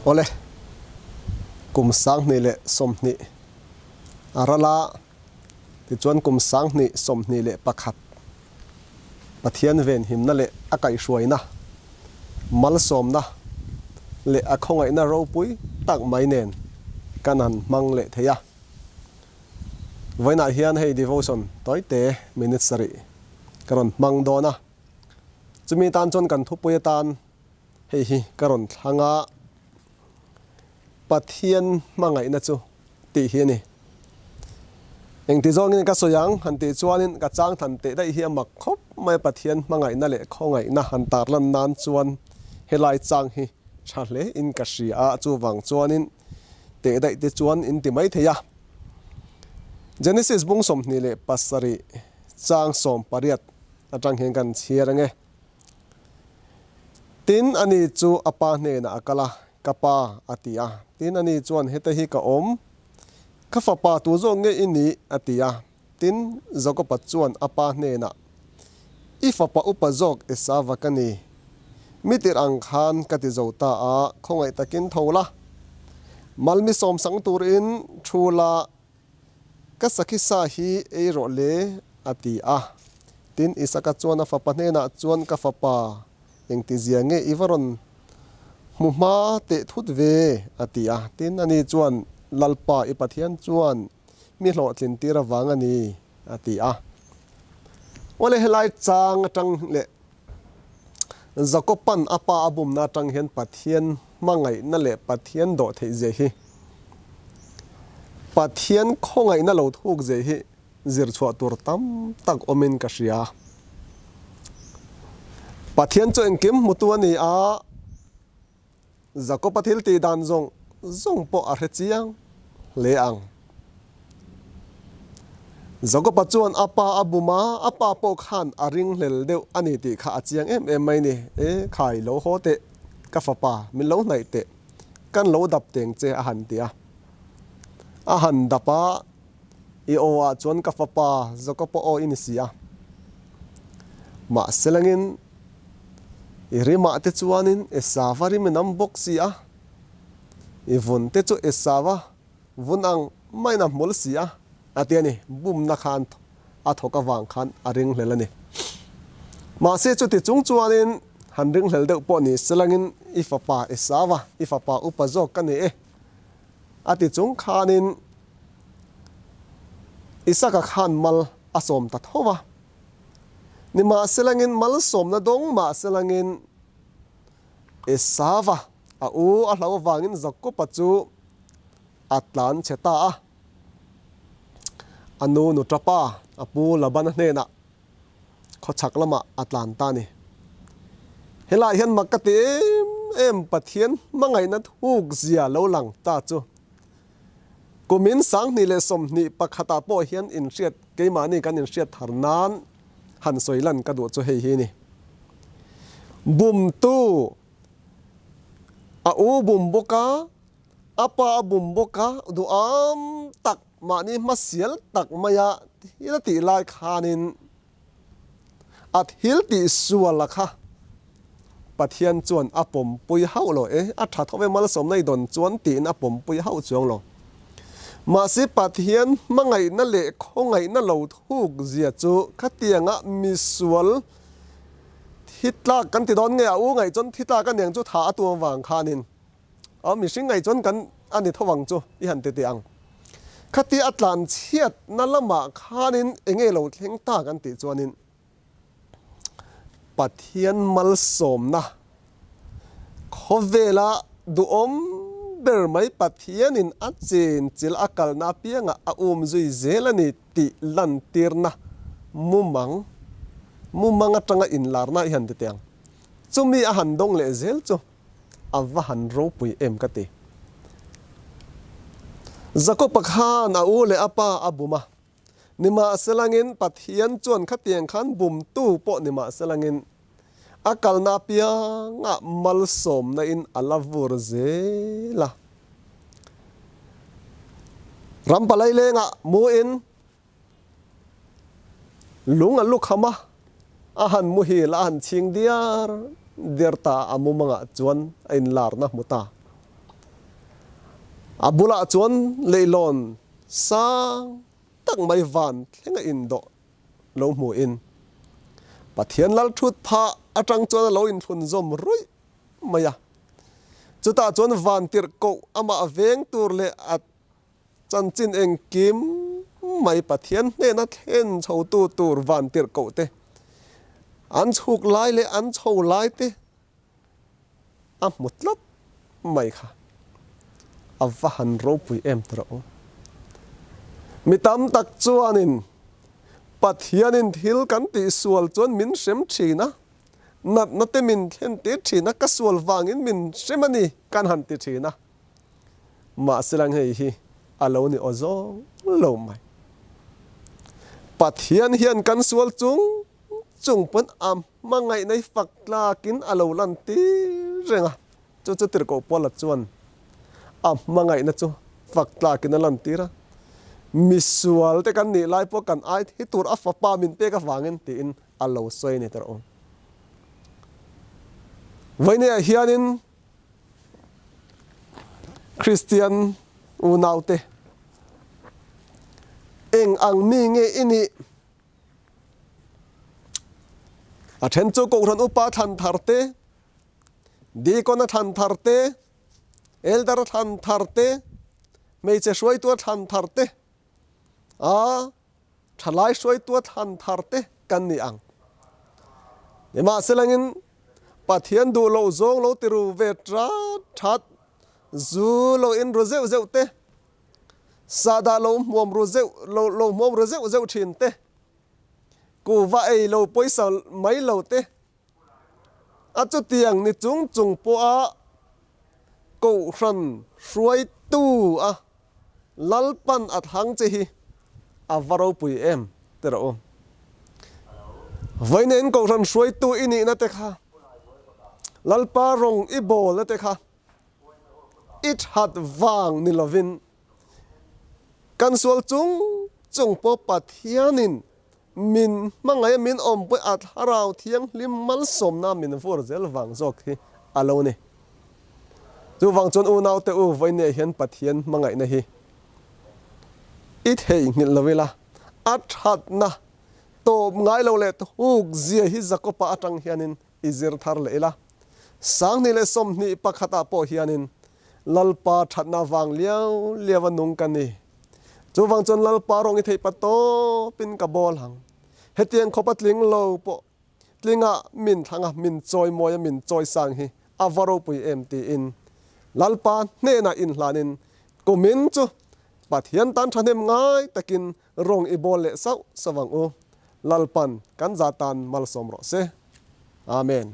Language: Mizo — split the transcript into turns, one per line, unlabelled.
Awle, kum 2020 a ral a, tichuan kum 2021 Pathian venhimna leh a kaihhruaina, malsawmna leh a khawngaihna ropui tak mai nen kan han hmang leh thei a. Vawiinah hian hei devotion tawite minute sarih ka rawn hmang dawn a, chumi tan chuan kan thupui atan hei hi ka rawn thlang a, Pathian hmangaihna chu tih hi a ni. Engti zawngin ka sawi ang han tih chuanin ka chang than teh daih hi a mak khawp mai a, Pathian hmangaihna leh khawngaihna han tarlan nan chuan helai chang hi tha hle in ka hria a, chuvang chuanin teh daih te chuan in ti mai thei a. Genesis bung 27 chang 18 atang hian kan chhiar ange. Tin, ani chu a pa hnenah a kal a, Ka pa, a ti a. Tin, ani chuan, Heta hi ka awm. Ka fapa tu zawk nge i nih? a ti a. Tin, Jakoba chuan a pa hnenah, I fapa upa zawk Esava ka ni. Mi tirh ang khan ka ti zo ta a, khawngaih takin tho la. Malmi sawmsang turin thu la. Ka sakhi sa hi ei rawh le, a ti a. Tin, Isaka chuan a fapa hnenah chuan, Ka fapa, engtizia nge i va rawn hmu hma teh thut ve? a ti a. Tin, ani chuan, Lalpa, i Pathian chuan mi hlawhtlin tir avang a ni, a ti a. Awle, helai chang atang leh Jakoban a pa a bumna atang hian Pathian hmangaihna leh Pathian dawh theih zia hi, Pathian khawngaihna lo thuk zia hi zir chhuah tur tam tak awmin ka hria. Pathian chu engkim hmutu a ni a, Jakoba thil tih dan zawng zawng pawh a hre chiang hle ang. Jakoba chuan a pa a bum a, a pa pawh khan a ringhlel deuh a ni tih kha a chiang em em mai ni. E khai, lo haw teh, ka fapa, min lo hnaih teh, kan lo dap teng che a han ti a. A han dap a, I aw ah chuan ka fapa Jakoba aw i ni si a. Mahse langin I rimah te chuanin Esava rim in am bawk si a, i vun te chu Esava vun ang maiin a hmul si a, a ti a ni. Bumna khan a thawk avang khan a ringhlel a ni. Mahse chuti chung chuanin han ringhlel deuh pawh ni selangin i fapa Esava, i fapa upa zawk ka ni e, a ti chung khanin Isaka khan mal a sawm ta tho va. Nimahselangin malsawmna dawng mahselangin Esava a u a hlau avangin Jakoba chu a tlan chhe ta a. A nu nuṭapa a pu Labana hnenah khawchhak lamah a tlan ta a ni. Helaiah hian mak ka ti em em Pathian hmangaihna thuk zia lo lang ta chu. Kumin 2021 ah pawh hian inhriat keimahni kan inhriat thar nan han sawi lan ka duh chu hei hi a ni. Bumtu a u bum bawk a, a pa a bum bawk a, duham tak mahni hmasial tak maia thil a tih lai khanin A thil tih sual a kha Pathian chuan a pawmpui hauh lo e, a tha tho ve malsawmna i dawn chuan tiin a pawmpui hauh chuang lo. Mahse Pathian hmangaihna leh khawngaihna lo thuk zia chu khatianga misual thi tlak kan ti dawn nge a u ngaih chuan thi tlak a niang chu tha a tum avang khanin A mihring ngaih chuan kan a ni tho ang chu i han ti teh ang. Khatia a tlan chhiatna lamah khanin enge lo thleng ta kan tih chuanin Pathian malsawmna khawvela duhawm ber mai Pathianin a chenchilh a kalna apiangah a um zui zel a ni tih lantirna mumang mumang atanga inlarna i han ti teh ang. Chumi a han dawng leh zel chu. A va han ropui em ka ti. Jakob-a khan a u leh a pa a bum a, nimahselangin Pathian chuan khatiang khan bumtu pawh nimahselangin a kalna apiangah malsawmna in a la vur zel a. Ram palai lengah mu in Lung a lukham a, a han muhil a han chhing diar diar ta a mumangah chuan a inlarna hmu ta. A bulah chuan leihlawn sang tak mai van thleng a indawh lo hmuhin Pathian lal thut phah atang chuan a lo inthlun zawm ruih mai a. Chutah chuan van tirhkoh amah veng tur leh a Chanchin engkim mai Pathian hnena thlen chhotu tur van tirhkoh te, an chhuk lai leh an chho lai te a hmu tlat mai kha a va han ropui em ta rawh u. Mi tam tak chuanin Pathianin thil kan tihsual chuan min hrem thin a, natna te min thlen tir thin a, ka sual vangin min hrem a ni kan han ti thin a. Mahselang hei hi a lo ni aw zawng lo mai. Pathian hian kan sual chung chung pawn a hmangaihna hi fak tlakin a lo lan tir reng a, chu chu tirhkoh Paula chuan a hmangaihna chu fak tlakin a lan tir a, misual te kan nih lai pawh kan ai thi tur a fapa min pek avangin tiin a lo sawi a ni tawh. Vawinia hianin Kristian unaute, eng ang mi nge i nih? A then chu Kohhran upa thlan thar te, Deacon-a thlan thar te, Elder-a thlan thar te, hmeichhe hruaitua thlan thar te, a thalai hruaitua thlan thar te kan ni ang. Nimahselangin Pathian duh loh zawng lo ti ru ve tat that, zu lo in ru zeuh zeuh te, sahdah lo hmuam ru zeuh lo lo hmuam ru zeuh zeuh thin te, kuhva ei lo pawisa mai lo te, a chutiang ni chung chung pawha Kohhran hruaitu a Lalpan a thlang che hi a va ropui em ti rawh u. Vawiin Kohhran hruaitu i nihna te kha, Lalpa rawng i bawlna te kha i that vang ni lovin kan sual chung chung pawh Pathianin Min hmangaih a min awmpui a thlarau thianghlim malsawmna min vur zel vang zawk hi a lo ni. Chuvang chuan unaute u vawinia hian Pathian hmangaihna hi i theihnghilh lo ila, a thatna tawp ngai lo leh thuk zia hi Jakopa atang hianin i zir thar leh ila. 2021 ah pawh hianin Lalpa thatna vang liau liau a nung ka ni. Chuvang chuan Lalpa rawng i theih pa tawpin ka bawl ang. Hetiang khawp a tling lo pawh tlinga min thlang a, min chawimawi a, min chawisang hi a va ropui em tiin Lalpa hnenah inhlanin kumin chu Pathian tan thahnem ngai takin rawng i bawl leh sauh sauh ang u. Lalpan kan za tan malsawm rawh se. Amen.